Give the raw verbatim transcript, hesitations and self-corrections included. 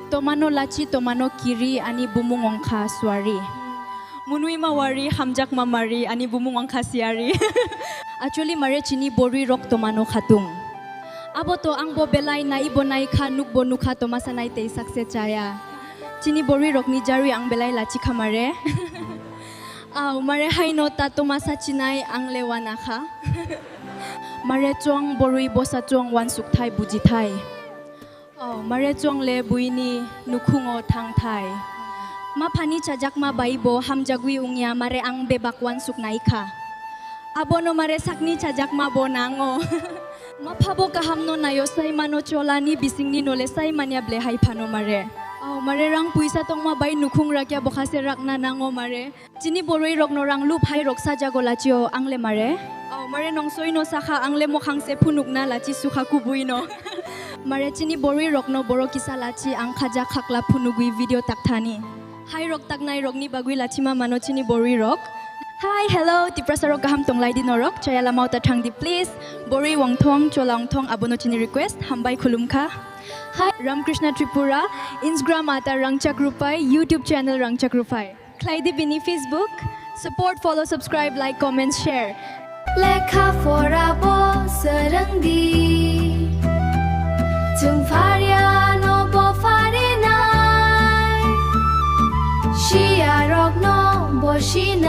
Tomano lachi, tomano kiri, ani bumung wngkha suari. Munui ma wari, hamjak ma mari, ani bumung wngkha siari. Actually, mare chini borwi rok tomano khatung. Abo to ang bo belai nai bo nai kha, nuk bo nukha, tomasa nai tei sakse chaya. Chini borwi rokni jarwi ang belai lachi kha mare. Au, mare haino ta tomasa chinai ang le wana kha. Mare chwng borwi bosa chwng wansuk thai buji thai. Oh, mare chwng le buini nukhungo thang thai. Ma phani chajakma bai bo hamjagwi wngya mare ang bebak wansuk nai kha. Abono mare sakni chajakma bo nango. Ma phabo kahamno nayo sai mano cholani bisingni nole sai manya ble hai phano mare. Oh, mare rang puisa tongma bai nukhung rakya bokha se rakna nango mare. Chini borwi rokno rang lup hai rok sajago lachio ang le mare. Oh, mare nong soino sakha ang le mokhang se phunukna lachi sukha kubui no. Mare chini borwi rokno boro kisa lachi ang khaja khakla phunugwi video takthani. Hai rok taknai rokni bagwi lachima mano chini borwi rok. Hi, hello, Tiprasa rok kaham tonglai di norok, chaya lamao ta thang di please. Borwi wangthong, chola wangthong abono chini request, hambai khulumkha. Hi, Ramkrishna Tripura, Instagram ata Rangchak Rupai, YouTube channel Rangchak Rupai. Khlai di bini Facebook, support, follow, subscribe, like, comment, share. Lekha pora bo swrwng di. Chwng pharia no bo pharinai. Siya rok no bo sinai.